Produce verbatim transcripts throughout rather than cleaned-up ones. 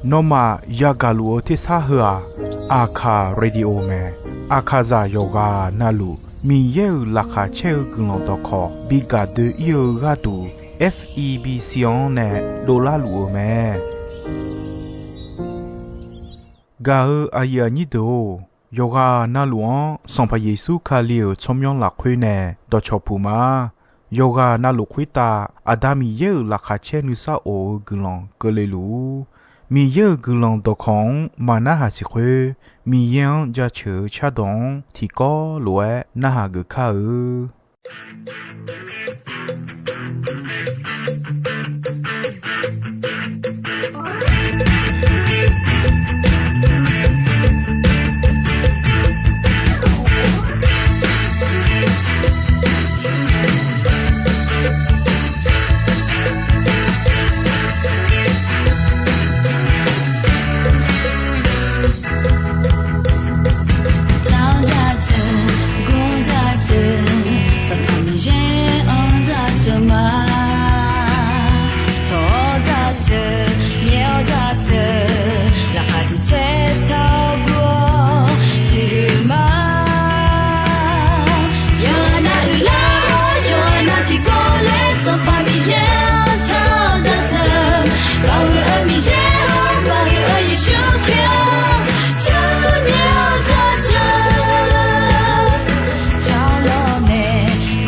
Nawmaf yagaq luf-eu tersar heu-aq, Aqkaq Radio mae. Aqkaqzaq yawqghaq navluf Miqyaer-euq laqkhaq caer-eu guiqlanq dawqkawq bi gaq doe-ir-eu gharduq, F E B C-anr nae dovlar luf-eu mae. Gaq-eu aqyuif aqnyir deuq-or, yawqghaq navluf-anr Sanqpaq Yeqsur Kali-euq tsawrmyanr lafkhoer nae dawqcawq puq ma. Yawqghaq navluf khoertav Aqda Miqyaer-euq laqkhaq caer nuisar of-eu guiqlanq keuvle luf-ur. Miqyaer-euq guiqlanq dawqkawq-anr maqnarhaq siq khoer, Miqyaer-anr jaceuq-eu cardawq-anr tiqkawv lof-aer narhaq geuf kar-eu. Taq-awr jaceuq, gor jaceuq, Sanqpaq Miqyaer-anr jaceuq ma. Taq-awr jaceuq, nyae-awr jaceuq, laqkhaq tiq tsaer taq-awr gur-awr tiqhuiq ma. Yawqha nav uiqlar-awr, yawqha nav tiqkawv laer Sanqpaq Miqyaer-anr taq-awr jaceuq. Baoq huiq-eu Miqyaer-or, baoq huiq-eu Yeqsur Kali-or, taq-awr nyae-awr jaceuq. Taq-awr lawrnae,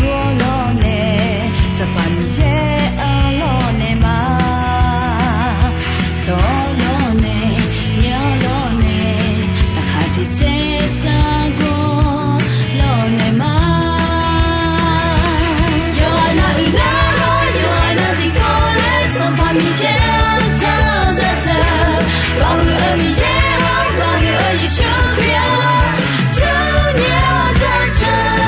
gur-awr lawrnae, Sanqpaq Miqyaer-anr lawrnae ma. Taq-awr lawrnae, nyae-awr lawrnae, laqkhaq tiq tsaer taq-awr gur-awr lawrnae ma. Yawqha nav uiqlar-awr, yawqha nav tiqkawv laer Sanqpaq Miqyaer-anr taq-awr jaceuq. Baoq huiq-eu Miqyaer-or, baoq huiq-eu Yeqsur Kali-or, taq-awr nyae-awr jaceuq.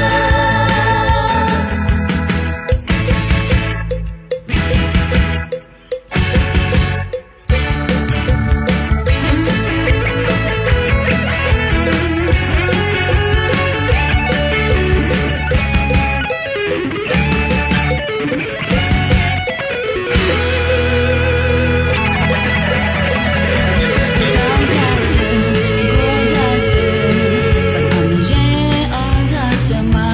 Taq-awr jaceuq, gor jaceuq, Sanqpaq Miqyaer-anr jaceuq ma.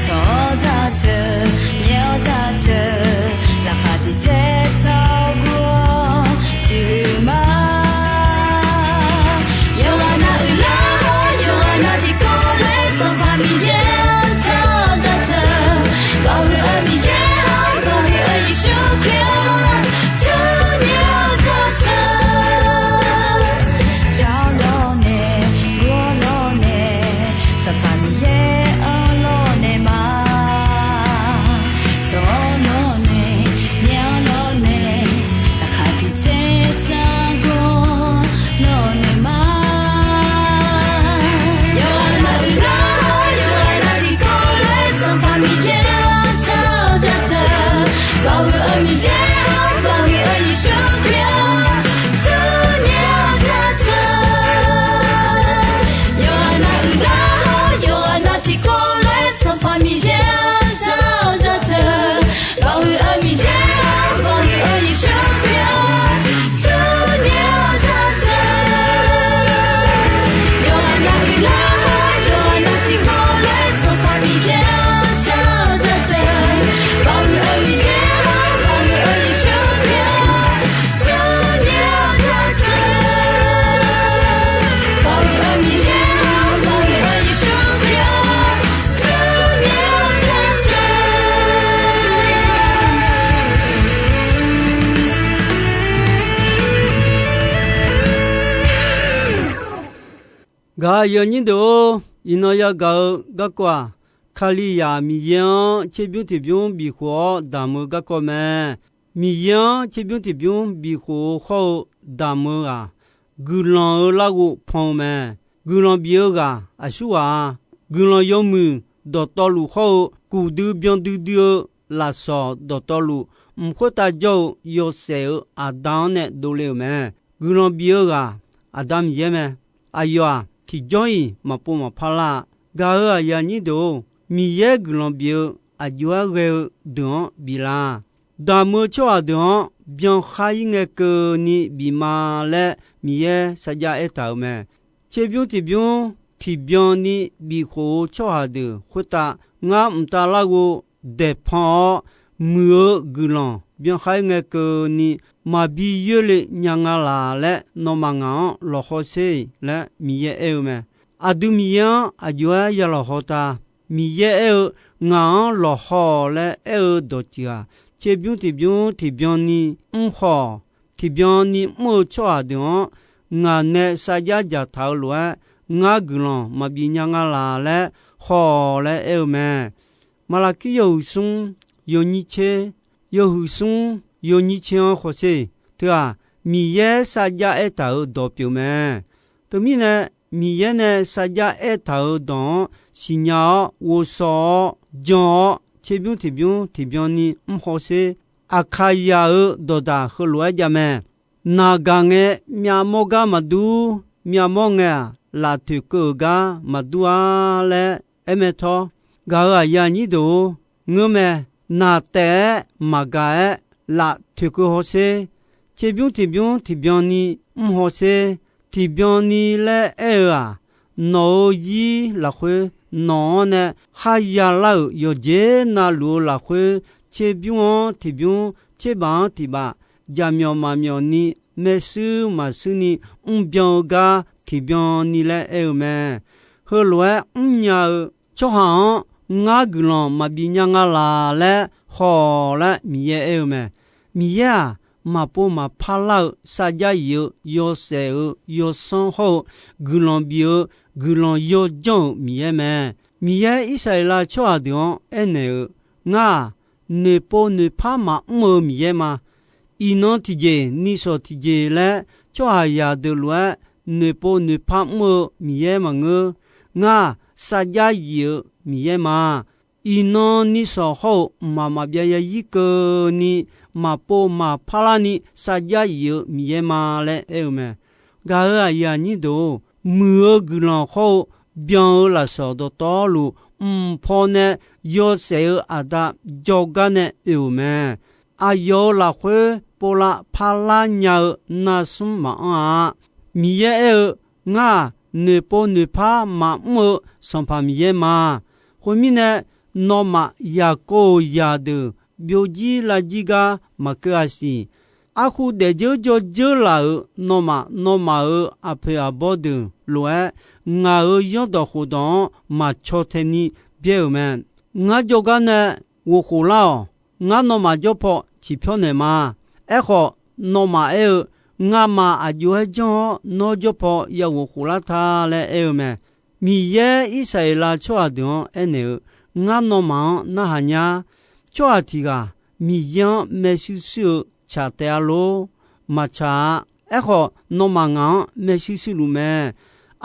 Taq-awr jaceuq, nyae-awr jaceuq, laqkhaq tiq tsaer taq-awr gur-awr tiqhuiq ma. Yawqha nav uiqlar-awr, yawqha nav tiqkawv laer Sanqpaq Miqyaer-anr taq-awr jaceuq. Baoq huiq-eu Miqyaer-or, baoq huiq-eu Yeqsur Kali-or, taq-awr nyae-awr jaceuq. Taq-awr lawrnae, gur-awr lawrnae, Sanqpaq Miqyaer-anr lawrnae ma. Taq-awr lawrnae, nyae-awr lawrnae, laqkhaq tiq tsaer taq-awr gur-awr lawrnae ma. Yawqha nav uiqlar-awr, yawqha nav tiqkawv laer Sanqpaq Miqyaer-anr taq-awr jaceuq. Baoq huiq-eu Miqyaer-or, baoq huiq-eu Yeqsur Kali-or, taq-awr nyae-awr jaceuq. Yawqha nav uiqlar-awr, yawqha nav tiqkawv laer Sanqpaq Miqyaer-anr taq-awr jaceuq. Baoq huiq-eu Miqyaer-or, baoq huiq-eu Yeqsur Kali-or, taq-awr nyae-awr jaceuq. Yawqha nav uiqlar-awr, yawqha nav tiqkawv laer Sanqpaq Miqyaer-anr taq-awr jaceuq. Baoq huiq-eu Miqyaer-or, baoq huiq-eu Yeqsur Kali-or, taq-awr nyae-awr jaceuq. Baoq huiq-eu Miqyaer-or, baoq huiq-eu Yeqsur Kali-or, taq-awr nyae-awr jaceuq. Gaq-eu aqyuif aqnyir deuq-or, iqnan yagaq-eu garkawv-aq, Kalizaq Miqyaer-anr tserbymr tiqbymr bifkhof-awr damq-eu garkawv mae. Miqyaer-anr tserbymr tiqbymr bifkhof-eu hawr-eu damq-eu ghaq, guiqlanq-euq larghov pan-eu mae. Guiqlanq bif-eu ghaq aqsurghaq-a. Guiqlanq yawmuiq dawqtawvluf hawr-eu kufdui byandui dui-eu lafsawq dawqtawvluf, mq khoertav jawr-eu yawshaef-euq Aqda-anr nae dovle-euq mae. Guiqlanq bif-eu ghaq Aqda Miqyaer mae. Aqyawf-aq, tiqjawr-iq maqpov maqpar lar-a. Gaq-eu aqyuif aqnyir deuq-or, Miqyaer guiqlanq bif-eu aqjox-aer ghae-eu deuq-anr biflar. damq-eu tsawrhaq deuq-anr byankhar-ir ngae keuvni bif ma laer Miqyaer sarjax aertaq-euq mae. Tserbymr tiqbymr tiqbyan ni bifkhof-eu tsawrhaq deuq khoertav ngar mqtav larghov daeqpan-awr, muiq-eu guiqlanq byankhar-ir ngae keuvni maqbi yoerle nya nga laq laer nawmaf ngaq-anr lawqhaw sher laer Miqyaer aer-eu mae. Aqdui Miqyaer-anr aqjox-aer ya lawqhaw ta. Miqyaer aer-eu, ngaq-anr lawqhaw-awq laer aer-eu dawqtsuif-aq, tserbymr tiqbymr tiqbyan ni mr haw-awq. Tiqbyan ni mr-eu tsawrhaq deuq-anr ngaq nae sarjax dzaqtaq-eu lof-aer, ngar guiqlanq maqbif nya nga laq laer haw-awq laer aer-eu mae. Maqlaqkir yawhuiq smr yawnyir tser, yawhuiq smr yawnyir tser-anr hawsher. Teu-aq, Miqyaer sarjax aertaq-euq dawq pyeuf mae. Teumirnae, Miqyaer nae sarjax aertaq-euq dawq-anr siqnya-awr ghovshaw-awr jan-awr, tserbymr tiqbymr tiqbyan ni mr hawsher. Aqkaqyaq-euq dawqdaq heulof-aer jav mae. Naq gaq ngae myavmawr gar maqdur, myavmawr ngae-aq, laf toeqkeuv-euq gar maqdur-a laer aer mae tawr. Gaq-euq aqyuif aqnyir deuq-or, ngeurmae. Naq taef-aer maqgaq-aer laf toeqkeuv hawsher. Tserbymr tiqbymr tiqbyan ni mr hawsher. Tiqbyan ni laer aer-eu-aq, nawq-euq zir lafkhoer nawq-anr nae kharya lar-euq yawqjeq navluf-eu lafkhoer, tserbymr-anr tiqbymr, tserbaf-anr tiqbaf, jaqmyawf maqmyawf ni, maershuir maqshuir ni mrbyan-eu gar tiqbyan ni laer aer-eu mae. Heulof-aer mrnya-eu tsawrhaq-anr ngar guiqlanq maqbif nya nga laq laer haw-awq laer Miqyaer aer-eu mae. Miqyaer-aq, maqpov maqpar lar-eu sarjax yif-eu yawshaef-eu yawsanr hawr-eu guiqlanq bif-eu guiqlanq yawjanr-euq Miqyaer mae. Miqyaer Irsaqleqlav tsawrhaq deuq-anr aernaeq-eu, ngar-aq, noeqpov noeqpar maqmr-eu Miqyaer ma. Iqnan tiqjeq nisawq tiqjeq laer tsawrhaqzaq deuq lof-aer noeqpov noeqpar mr-eu Miqyaer maqngeur. Ngar-aq, sarjax yif-eu Miqyaer ma. Iqnan nisawq hawr-eu mqmaq maqbyav yazir keuvni, maqpov maqpar larni sarjax yif-eu Miqyaer ma laer aer-eu mae. Gaq-euq aqyuif aqnyir deuq-or, muiq-eu guiqlanq hawr-eu byan-eu lafsawq dawqtawvluf, mq paw nae yawshaef-eu aqda jawrgar nae oe-euq mae. Aqyawf-euq lafkhoer povlav parlar nya-eu narsmr maqanr-a. Miqyaer aer-eu, ngar-aq, noeqpov noeqpar maqmr-eu Sanqpaq Miqyaer ma. Khoermirnae, nawmaf Yaqkov-euq zaqdeuq byovjir lavjir gar maqkeuv-a siq. Arkhu daefdzeur dzawdzeur laf-euq nawmaf, nawmaf-euq aqpoeq aqbawr deuq lof-aer, ngaq-euq zanrdawq khofdawq-anr maqcaw tae ni byaer-euq mae. Ngar jawrgar nae ghof khof lar-awq. Ngar nawmaf jawr paw ciqpyawr naeq ma. Aerkhawf, nawmaf aer-eu, ngamaf aqjox-aer janr-awr nawr jawr paw ya ghof khof lar ta laer aer-eu mae. Miqyaer Irsaqleqlav tsawrhaq deuq-anr aernaeq-eu, ngar nawmaf-anr narhaq nya. Tsawrhaq tiq ghaq Miqyaer-anr maershuir shuir-eu tsaq taef-a lor? Maqtsaq-a. Aerkhawf, nawmaf ngaq-anr maershuir shuir luf mae.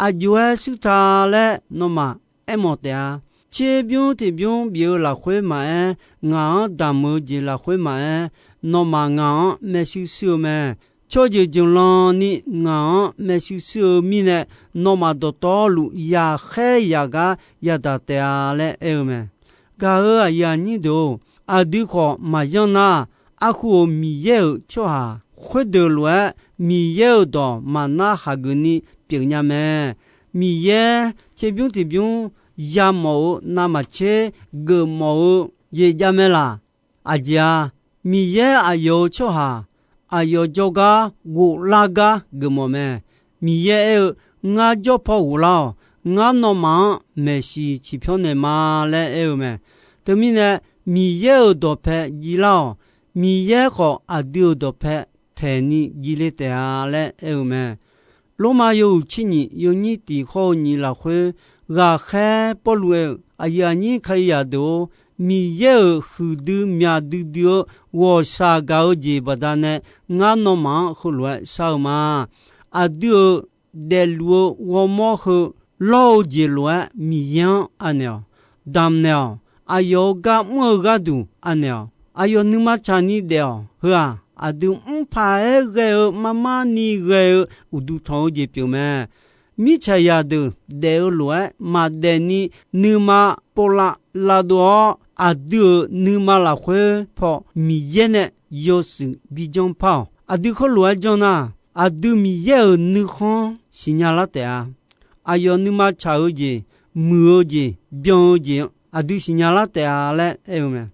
Aqjox-aer shuir ta laer nawmaf aermawf taef-a. Tserbymr tiqbymr bif-eu lafkhoer maqaer, ngaq-anr damq-eu jeq lafkhoer maqaer, nawmaf ngaq-anr maershuir shuir-eu mae. Tsawrjeuq jeuqlan ni ngaq-anr maershuir shuir-eu mirnae, nawmaf dawqtawvluf yaqkhaer yaqgar yadaq taef-a laer aer-eu mae. Gaq-euq aqyuif aqnyir deuq-or, aqdui khawf maqyanr nar, arkhu-euq Miqyaer-euq tsawrhaq khoerdeuq lof-aer Miqyaer-euq dawq maqnar hageuf ni pyeuf nya mae. Miqyaer tserbymr tiqbymr yamawf-eu navmaqtser geufmawf-eu jeq jav mae laq. Aqjeq-a, Miqyaer aqyawf-euq tsawrhaq aqyawf jawrgar ghoflar gar geufmawf mae. Miqyaer aer-eu, ngar jawr paw ghoflar-awq. Ngar nawmaf-anr maeqshi ciqpyawr naeq ma laer aer-eu mae. Teumirnae, Miqyaer-euq dawqpae jiv lar-awq. Miqyaer khawf aqdui-euq dawqpae taeq ni jiv le taef-a laer aer-eu mae. Lormav yawhuiq tser nyiq yawnyir tiq hawr-eu nyiq lafkhoer, ghaqkhaer Pawrluv aer-eu, aqyuif aqnyir Kalizaq deuq-or, Miqyaer-euq huiqdui myaq duidui-eu ghawqshaq gaq-eu jeq baqdanae ngar nawmaf-anr heulof-aer shar-eu ma. Aqdui-euq daefluf-eu ghawrmawr heu lawr-eu jeq lof-aer Miqyaer-anr anaeq-awq, damqnaeq-awq. Aqyawf-euq gar mr-eu gharduq anaeq-awq. Aqyawf nuima tsaqni daef-awq. Heu-aq, aqdui mr paq-aer ghae-eu marmar ni ghae-eu uqduq tanq-eu jeq pyeuf mae. mirtsaqzaq deuq daef-eu lof-aer maqdaef ni, nuima povlav lavdov-awr, aqdui-euq nuima lafkhoer paw Miqyaer nae yawshuif bi janr par-awq. Aqdui khoerlof-aer janr nar, aqdui Miqyaer-euq nuikhanr siqnya lar taef-a. Aqyawf nuima tsaq-eu jeq, muiq-eu jeq, byan-eu jeq-anr aqdui siqnya lar taef-a laer aer-eu mae.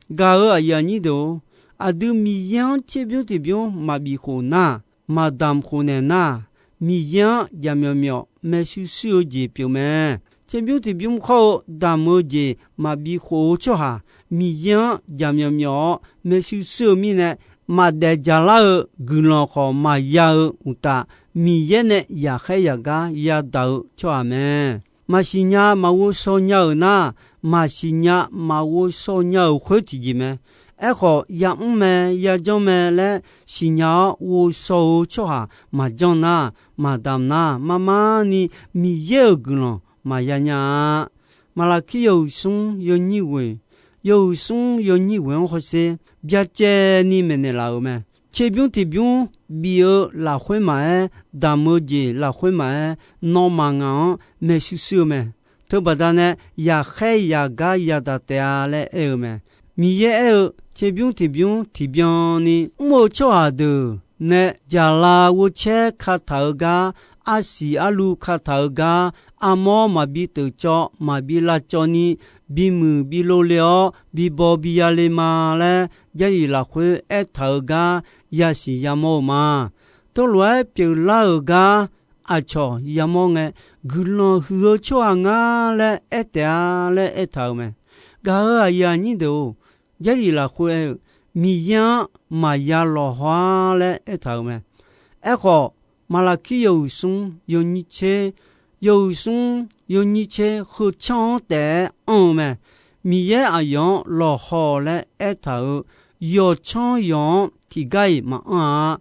Gaq-euq aqyuif aqnyir deuq-or, aqdui Miqyaer-anr tserbymr tiqbymr maqbif khof nar, maqdamq khof naeq nar, Miqyaer-anr jaqmyawf myawf maershuir shuir-eu jeq pyeuf mae. Tserbymr tiqbymr khawr-eu damq-eu jeq maqbi khof-eu tsawrhaq, Miqyaer-anr jaqmyawf myawf-awr maershuir shuir-eu mirnae, maqdaef jaqlar-eu guiqlanq khawf maqya-eu uqtaf, Miqyaer nae yaqkhaer yaqgar yadaq-eu tsawrhaq mae. Maqsiq nya maqghovshaw nya-euq nar, maqsiq nya maqghovshaw nya-euq khoer tiqjeq mae. Aerkhawf, yamr mae, yajanr mae laer siqnya-awr ghovshaw-eu tsawrhaq maqjanr nar, maqdamq nar, marmar ni Miqyaer-euq guiqlanq maqya nya-a. Maqlaqkir yawhuiq smr yawnyir ghoeq, yawhuiq smr yawnyir ghoeq-anr hawsher byacaevni maeqnaeq laf-euq mae. Tserbymr tiqbymr bif-eu lafkhoer maqaer, damq-eu jeq lafkhoer maqaer, nawmaf ngaq-anr maershuir shuir-eu mae. Teubaqda nae yaqkhaer yaqgar yadaq taef-a laer aer-eu mae. Miqyaer aer-eu, tserbymr tiqbymr tiqbyan ni mr-eu tsawrhaq deuq nae jaqlaf ghovcaer kataq-eu gar, arsiq arluv kataq-eu gar, armawr maqbi teuf cawv maqbi lav cawv ni, bimuiq bi lov le-awr bibaw bi ya le ma laer Jarlif lafkhoer aertaq-eu gar yasiq yamawr-eu ma. Teulof-aer pyeuflar-euq gar aqcawq yamawr ngae, guiqlanq huiq-eu tsawrhaq nga laer aer taef-a laer aertaq-euq mae. Gaq-euq aqyuif aqnyir deuq-or, Jarlif lafkhoer aer-eu, Miqyaer-anr maqya lawqhaw-ar laer aertaq-euq mae. Aerkhawf, Maqlaqkir yawhuiq smr yawnyir tser, yawhuiq smr yawnyir tser heu tsanr-anr taef-aer anr-eu mae. Miqyaer aqyawf-anr lawqhaw laer aertaq-euq yawqtsanr yawq-anr tiqgar-iq maqanr-a.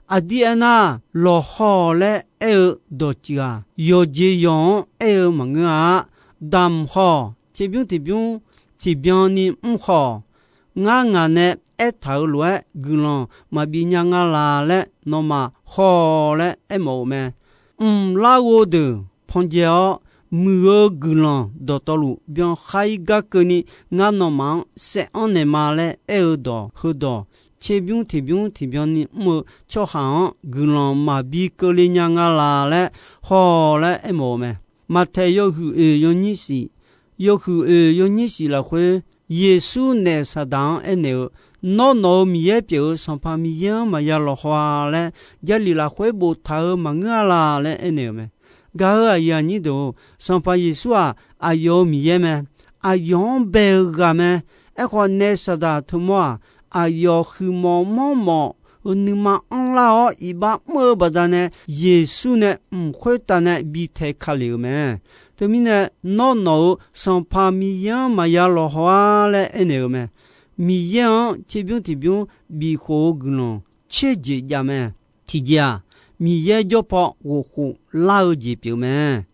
Aqdir aernar, lawqhaw laer aer-eu dawqtsuif-aq, yawqjeq yawq-anr aer-eu maqngeur-a. Damq haw, tserbymr tiqbymr tiqbyan ni mr haw, ngar ngaq nae aertaq-euq lof-aer guiqlanq maqbi nya nga laq laer nawmaf haw laer aermawf-euq mae. Mqlar ghovdeuq pandzae-awr, muiq-eu guiqlanq dawqtawvluf byankhar-ir gar keuvni ngar nawmaf-anr saev-anr naeqma laer aer-eu dawq heudawq, tserbymr tiqbymr tiqbyan ni mr-eu tsawrhaq-anr guiqlanq maqbi keuvle nya nga laq laer haw laer aermawf-eu mae. Maqtaeq yawhuiq oeq yawnyir shif, yawhuiq oeq yawnyir shif lafkhoer, Yeqsur naef Saqdaq-anr aernaeq-eu, Nawr nawq-euq Miqyaer pyeuf-eu Sanqpaq Miqyaer-anr maqya lawqhaw-a laer Jarlif lafkhoer boftaq-euq maqngeur-a laq laer aernaeq-euq mae. Gaq-euq aqyuif aqnyir deuq-or, Sanqpaq Yeqsur-aq, aqyawf-euq Miqyaer mae. Aqyawf-anr bae-eu ghaq mae. Aerkhawf, naef Saqdaq teumawr-aq, aqyawf huiqmawf manrmawf-eu nuima anrlar-awr iqbax mr-eu baqdanae, Yeqsur nae mq khoertav nae bi tae ka lef-euq mae. Teumirnae, Nawr nawq-euq Sanqpaq Miqyaer-anr maqya lawqhaw-ar laer aernaeq-euq mae. Miqyaer-anr tserbymr tiqbymr bifkhof-eu guiqlanq tser jeq jav mae. Tiqjeq-aq, Miqyaer jawr paw ghofkhof lar-eu jeq pyeuf mae.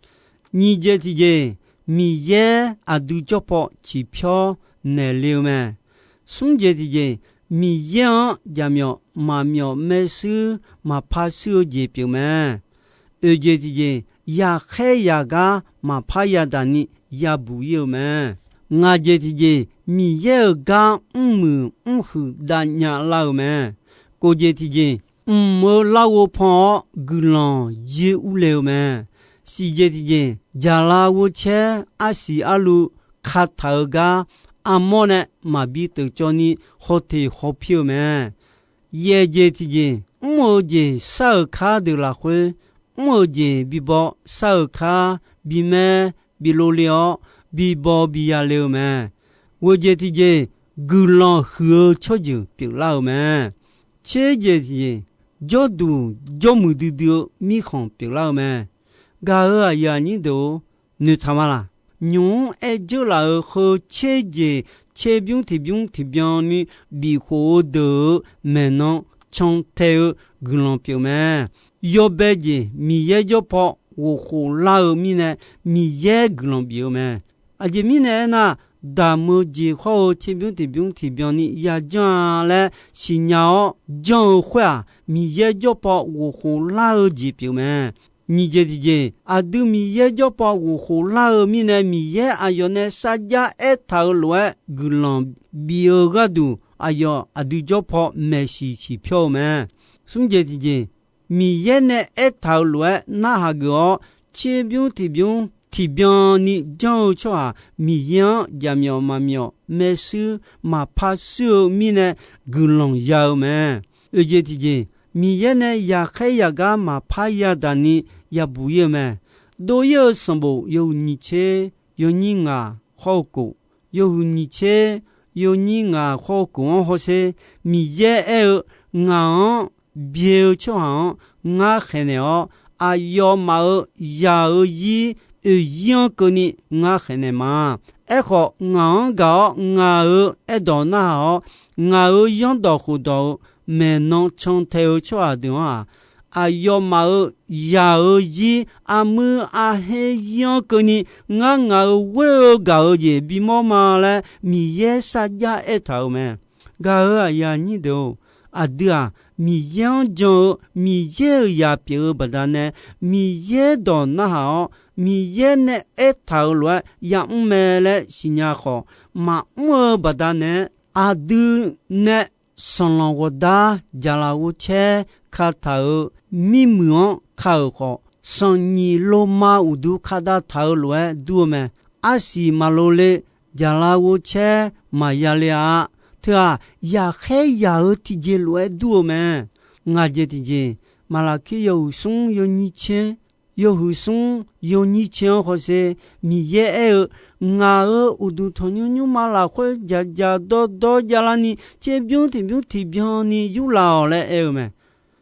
Nyiq jeq tiqjeq, Miqyaer aqdui jawr paw ciqpyawr naeqle-eu mae. Smr jeq tiqjeq, Miqyaer-anr jaqmyawf maqmyawf maershuir maqpar shuir-eu jeq pyeuf mae. Oeq jeq tiqjeq, yaqkhaer yaqgar maqpar yadaq ni yabuq-ir-eu mae. Ngaq jeq tiqjeq, Miqyaer-euq gar mrmuiq mrhuiq dav nya lar-eu mae. Kof jeq tiqjeq, mq-eu larghov pan-awr guiqlanq jir urle-eu mae. Siq jeq tiqjeq, jaqlaf ghovcaer arsiq arluv kataq-eu gar armawr nae maqbi teuf cawv ni hawteq hawpir-eu mae. Yaeq jeq tiqjeq, mr-eu jeq shar-euq kar deuq lafkhoer, mr-eu jeq bibaw shar-euq kar bimaer bi lov le-awr, bibaw bi ya le-eu mae. Ghoeq jeq tiqjeq, guiqlanq huiq-eu tsawrjeuq pyeuflar-eu mae. Tser jeq tiqjeq, jawrduq jawrmuiq duidui-eu mirkhanq pyeuflar-eu mae. Gaq-euq aqyuif aqnyir deuq-or, noeqtaq ma laq? Nymq-mr aer dzeur laf-euq heu tser jeq tserbymr tiqbymr tiqbyan ni bifkhof-eu deuq-euq maeqnan cantae-eu guiqlanq pyeuf mae. Yawbae jeq Miqyaer jawr paw ghofkhof lar-eu mirnae, Miqyaer guiqlanq bif-eu mae. Aqjeq mirnae aernar, damq-eu jeq hawr-eu tserbymr tiqbymr tiqbyan ni yajanr-a laer siqnya-awr janr-eu khoer-aq, Miqyaer jawr paw ghofkhof lar-eu jeq pyeuf mae. Nyiq jeq tiqjeq, aqdui Miqyaer jawr paw ghof khof lar-eu mirnae, Miqyaer aqyawf nae sarjax aertaq-euq lof-aer guiqlanq bif-eu gharduq, aqyawf aqdui jawr paw maeqshiq shiq pyawr-eu mae. Smr jeq tiqjeq, Miqyaer nae aertaq-euq lof-aer narhaq geuf-awr, tserbymr tiqbymr tiqbyan ni janr-eu tsawrhaq Miqyaer-anr jaqmyawf maqmyawf maershuir maqpar shuir-eu mirnae guiqlanq ya-eu mae. Oeq jeq tiqjeq, Miqyaer nae yaqkhaer yaqgar maqpar yadaq ni yabuq ir-eu mae. Dov ir-eu sanqbof yawhuiq nyiq tser yawnyir ngaq khawr-eu kof, yawhuiq nyiq tser yawnyir ngaq khawr-eu kof-anr hawsher, Miqyaer aer-eu, Ngaq-anr byae-eu tsawrhaq-anr ngar khaeqnaeq-awr, aqyawfmaf-euq zaq-euq zir oeq zir-anr keuvni ngar khaeqnaeq ma. Aerkhawf, ngaq-anr gaq-awr ngaq-euq aerdawq narhaq-awr, ngaq-euq zanrdawq khofdawq-euq maeqnan cantae-eu tsawrhaq deuq-anr-aq, aqyawfmaf-euq zaq-euq zir armuir arher zir-anr keuvni ngar ngaq-euq ghoer-eu gaq-eu jeq bimawr ma laer Miqyaer sarjax aertaq-euq mae. Gaq-euq aqyuif aqnyir deuq-or, aqdui-aq, Miqyaer-anr jan-eu Miqyaer-euq zaq pyeuf-eu baqdanae, Miqyaer dawq narhaq-awr, Miqyaer nae aertaq-euq lof-aer yamr mae laer siqnya khawf, maqmr-eu baqdanae, aqdui nae sanqlanq ghawqdar jaqlaf ghovcaer kataq-euq mirmuiq-anr ka-euq khawf, sanqnyiq loma uqdu kadav taq-eu lof-aer dur-eu mae. Arsiq maqlo le, jaqlaf ghovcaer maqya le-a. Teu-aq, yaqkhaer yaq-eu tiqjeq lof-aer dur-eu mae. Ngaq jeq tiqjeq, Maqlaqkir yawhuiq smr yawnyir tser, yawhuiq smr yawnyir tser-anr hawsher, Miqyaer aer-eu, Ngaq-euq uqduq tanqnymr nymrma lafkhoer dzaqdzaq dawrdawr javlarni, tserbymr tiqbymr tiqbyan ni yurlaf-awq laer aer-eu mae.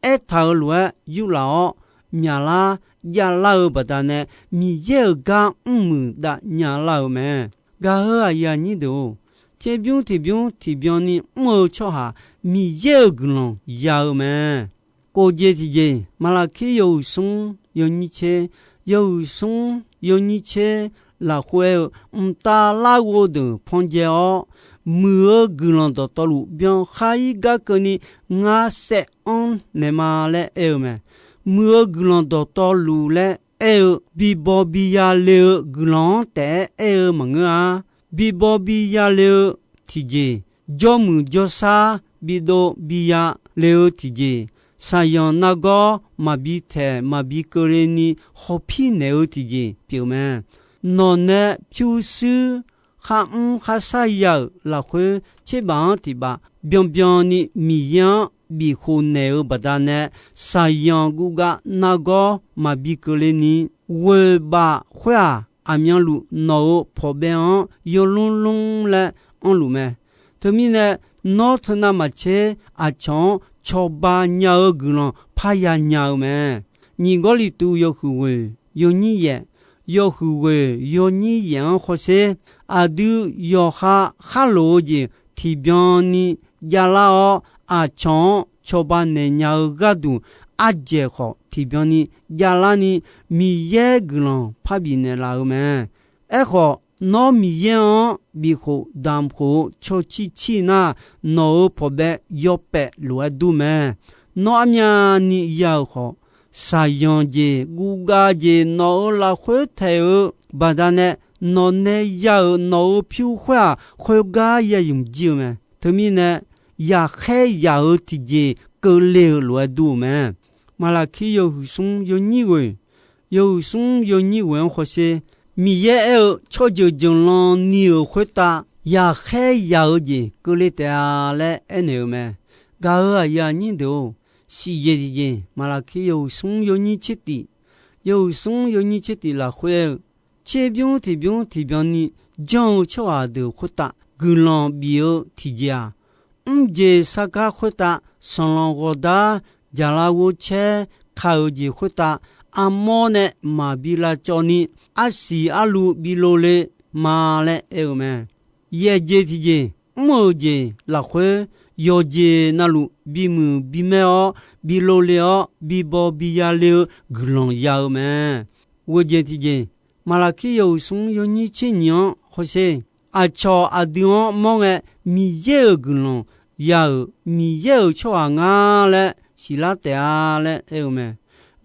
Aertaq-euq lof-aer yurlaf-awr, myaqlar javlar-eu baqdanae, Miqyaer-euq gar mrmuiq dav nyalar-eu mae. Gaq-euq aqyuif aqnyir deuq-or, tserbymr tiqbymr tiqbyan ni mr-eu tsawrhaq Miqyaer-euq guiqlanq ya-eu mae. Kof jeq tiqjeq, Maqlaqkir yawhuiq smr yawnyir tser, yawhuiq smr yawnyir tser lafkhoer aer-eu, Mqtav larghov deuq pan dzae-awr, muiq-eu guiqlanq dawqtawvluf byankhar-ir gar keuvni ngar saev-anr naeqma laer aer-eu mae. Muiq-eu guiqlanq dawqtawvluf laer aer-eu, bibaw biya le-eu guiqlanq-anr taef-aer aer-eu maqngeur-a. Bibaw biya le-eu tiqjeq, jawrmuiq jawrsar bidov biya le-eu tiqjeq, shaqzanq nargawr maqbi taeq maqbi keuvle ni hawpir naeq-eu tiqjeq pyeuf mae. Nawq nae pyurshuir kharmr kharshar ya-euq lafkhoer, tserbaf-anr tiqbaf byanbyan ni Miqyaer-anr bifkhof naeq-eu baqdanae, shaqzanq guvgav nargawr maqbi keuvle ni, ghoeq baf khoer-aq, aqmyanluf nawq-euq pawqbae-anr yawlmr lmr laer anrluf mae. Teumirnae, nawr teunav maqtser aqcawq-anr cawba nya-eu guiqlanq parya nya-eu mae. Nyiq Gawrliqtu yawhuiq ghoeq yawnyir yaef, yawhuiq ghoeq yawnyir yaef-anr hawsher, aqdui yawqha kharloq-eu jeq tiqbyan ni javlar-awr, aqcawq-anr cawba naeq nya-eu gharduq, ardzaeq khawf tiqbyan ni javlar ni, Miqyaer guiqlanq parbif naeqlaf-eu mae. Aerkhawf, nawr Miqyaer-anr bifkhof damq khof-eu tsawrcir cir nar, nawq-euq pawqbae yawpaef lof-aer dur mae. Nawr armyavni ya-euq khawf, shaqzanq jeq guvgav jeq nawq-euq lafkhoer taeq-eu baqdanae, nawq nae ya-euq nawq-euq pyur khoer-aq, khoergar ya ymq jir-eu mae. Teumirnae, yaqkhaer yaq-eu tiqjeq keuvle-euq lof-aer dur-eu mae. Maqlaqkir yawhuiq smr yawnyir ghoeq, yawhuiq smr yawnyir ghoeq-anr hawsher, Miqyaer aer-eu, tsawrjeuq jeuqlan ni-euq khoertav yaqkhaer yaq-eu jeq keuvle taef-a laer aernaeq-eu mae. Gaq-euq aqyuif aqnyir deuq-or, siqjeq tiqjeq, Maqlaqkir yawhuiq smr yawnyir tser tif, yawhuiq smr yawnyir tser tif lafkhoer aer-eu, tserbymr tiqbymr tiqbyan ni janr-eu tsawrhaq deuq khoertav guiqlanq bif-eu tiqjeq-aq, mrjeq sargar khoertav, sanqlanq ghawqdar, jaqlaf ghovcaer ka-eu jeq khoertav, armawr nae maqbi lavcawv ni, arsiq arluv bi lov le ma laer aer-eu mae. Yaeq jeq tiqjeq, mr-euq jeq lafkhoer, yawqjeq navluf bimuiq bimaer-awr, bi lov le-awr, bibaw biya le-eu guiqlanq ya-eu mae. Ghoeq jeq tiqjeq, Maqlaqkir yawhuiq smr yawnyir tser nyiq-anr hawsher, aqcawq aqdui-anr mawr ngae, Miqyaer-euq guiqlanq ya-euq Miqyaer-euq tsawrhaq ngar laer siqlar taef-a laer aer-eu mae.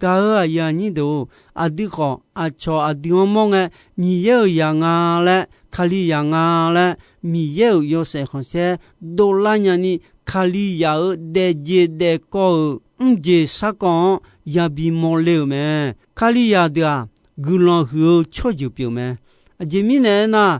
Gaq-eu aqyuif aqnyir deuq-or, aqdui khawf aqcawq aqdui-anr mawr ngae, Miqyaer-euq zaq nga laer, Kalizaq nga laer, Miqyaer-euq yawshaef khanqsaer dovlar nyani, Kalizaq-euq daefjeq daefkawv-euq mrjeq sarkawv-anr yabi mawrle-euq mae. Kalizaq deuq-aq, guiqlanq huiq-eu tsawrjeuq pyeuf mae. Aqjeq mirnae aernar,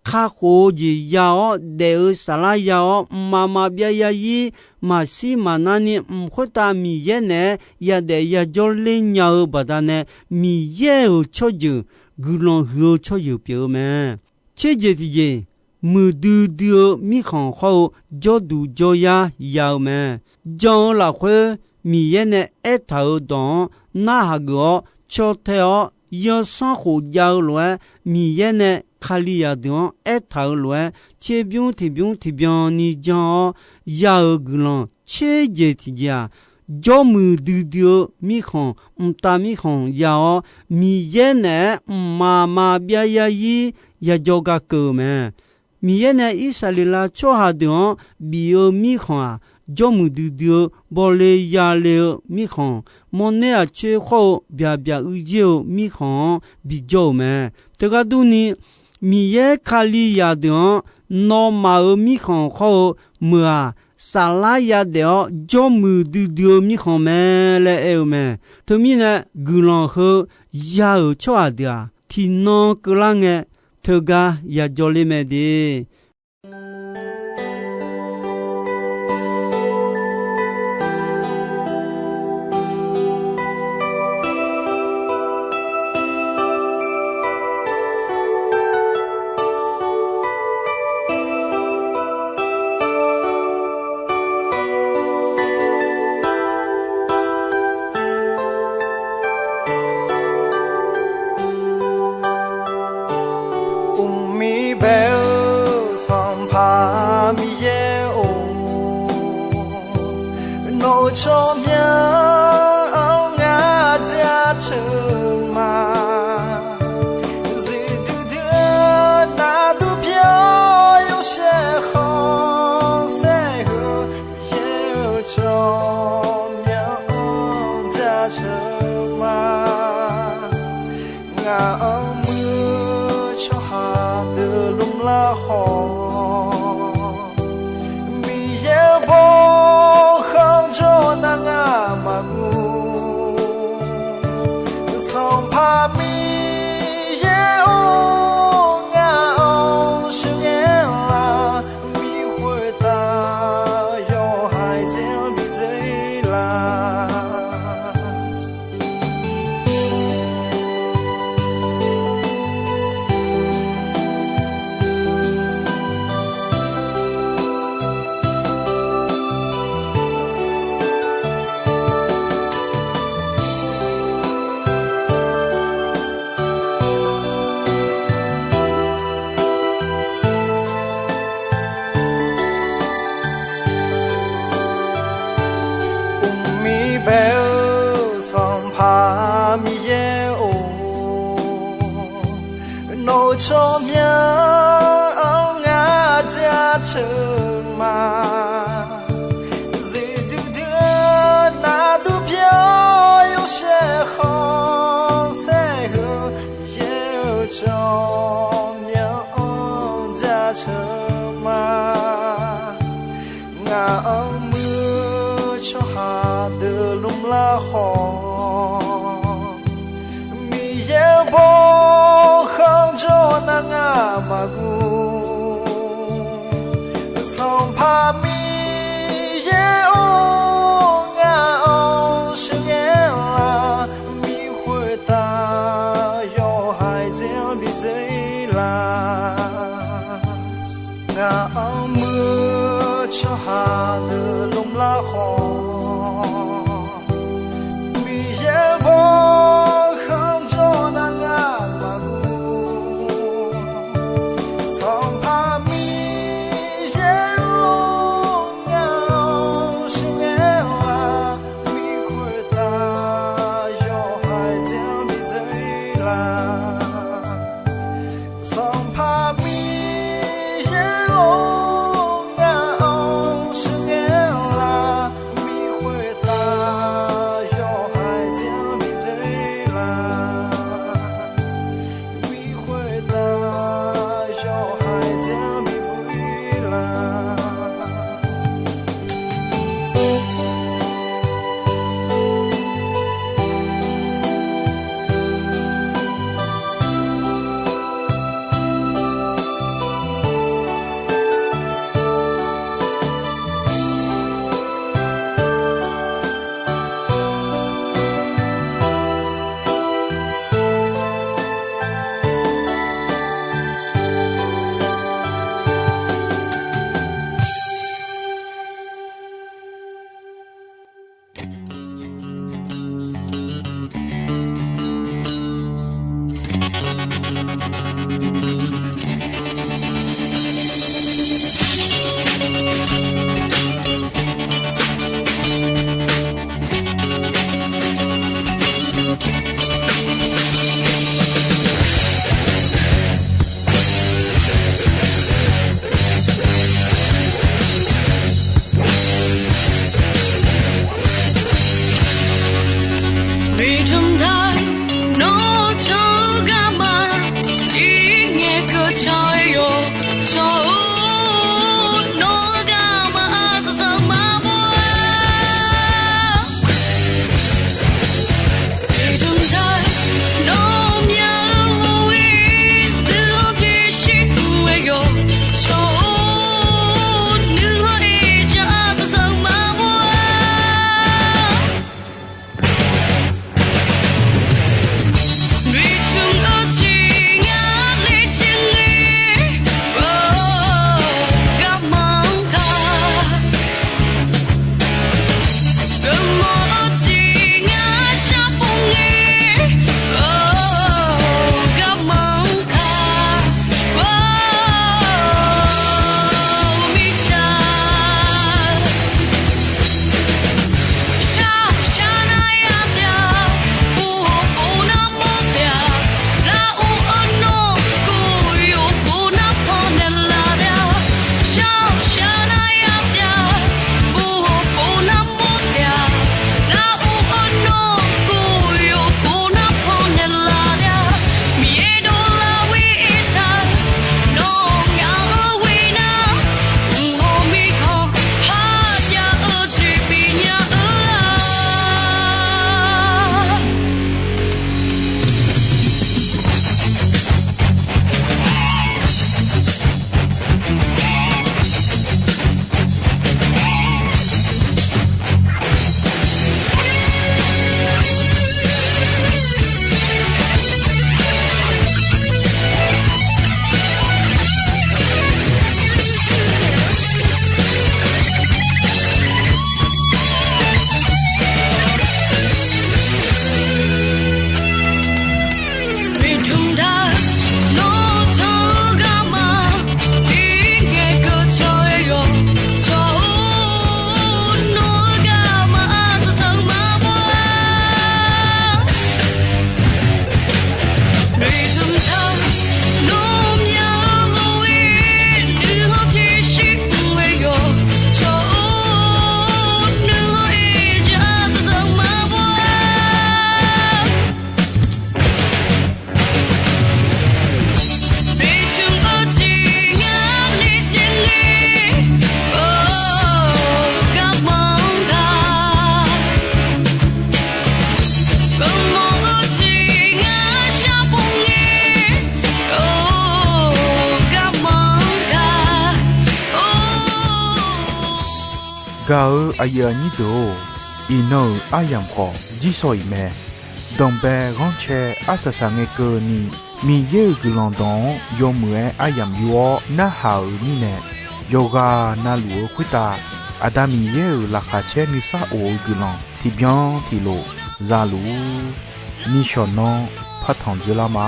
kakhof-eu jeq ya-awr, daef-eu saflar ya-awr, mqmaq maqbyav yarzir, maqshir maqnar ni mq khoertav Miqyaer naeq-aer yadaef yajawr ler nya-eu baqdanae, Miqyaer-euq tsawrjeuq guiqlanq huiq-eu tsawrjeuq pyeuf-eu mae. Tserjeq tiqjeq, muiqdui dui-eu mirkhanq hawr-eu jawrduq jawryar ya-eu mae. Jan-eu lafkhoer Miqyaer nae aertaq-euq dawq-anr narhaq geuf-awr caw tae-awr, yawsanr khof jav-eu lof-aer Miqyaer nae Kalizaq deuq-anr aertaq-euq lof-aer, tserbymr tiqbymr tiqbyan ni jan-awr ya-euq guiqlanq tserjeq tiqjeq-aq, jawrmuiq duidui-eu mirkhanq, mqtav mirkhanq ya-awr, Miqyaer naeq-aer mqmaq maqbyav yarzir yajawr gar keuv-eu mae. Miqyaer nae Irsaqleqlav tsawrhaq deuq-anr bif-eu mirkhanq-aq, jawrmuiq duidui-eu bawle yale-eu mirkhanq, mawrner aqcoer khawr-eu byaqbyaq uiqjer-eu mirkhanq-anr bijawr-euq mae. Teughaq durni, Miqyaer Kalizaq deuq-anr nawmaf-euq mirkhanq khawr-eu meuq-aq, saflar yadaef-awr jawrmuiq duidui-eu mirkhanq mae laer aer-eu mae. Teumirnae guiqlanq heu ya-euq tsawrhaq deuq-aq, tiqnan keuvlar ngae teugar yajawr ler mae de. Uqmir bae-eu Sanqpaq Miqyaer-or, nawq-euq tsawrmyanr-anr ngar jaceuq ma. Zifdui dui nar dur pyar yawshaef khanqsaer heu, Miqyaer-euq tsawrmyanr-anr jaceuq ma. Ngaq-anr muiq-eu tsawrhaq deuq lmlar khawf, Miqyaer bawkhanq jawr nar ngar maqguv. Sanqpaq Miqyaer-or, ngaq-anr sheuqghae lar, Miqyaer khoertav yawhaiq dzae-anr bidzae lar. Uqmir bae-eu Sanqpaq Miqyaer-or, nawq-euq tsawrmyanr-anr ngar jaceuq ma. Zifdui dui nar dur pyar yawshaef khanqsaer heu, Miqyaer-euq tsawrmyanr-anr jaceuq ma. Ngaq-anr muiq-eu tsawrhaq deuq lmlar khawf, Miqyaer bawkhanq jawr nar ngar maqguv. Sanqpaq Miqyaer-or, ngaq-anr sheuqghae lar, Miqyaer khoertav yawhaiq dzae-anr bidzae lar. Ngaq-anr muiq-eu tsawrhaq deuq lmlar khawf, Miqyaer bawkhanq jawr nar ngar maqguv. Sanqpaq Miqyaer-or, ngaq-anr sheuqghae lar, Miqyaer khoertav yawhaiq dzae-anr bidzae lar. Sanqpaq Miqyaer-or, ngaq-anr sheuqghae lar, Miqyaer Gaq-eu aqyuif aqnyir deuq-or, iqnan-euq aryamq khawf jirsawq iq mae. Danqbae ghanrcae arsaq saq ngae keuvni, Miqyaer-euq guiqlanq dawq-anr yawmuiq-aer aryamq yor-awr narhaq-euq mirnae, yawqghaq navluf-eu khoertav Aqda Miqyaer-euq laqkhaq caer nuisar of-eu guiqlanq tiqbyan tiqlof za luf-ur. Nishawq nanr partanq dzeurlar ma.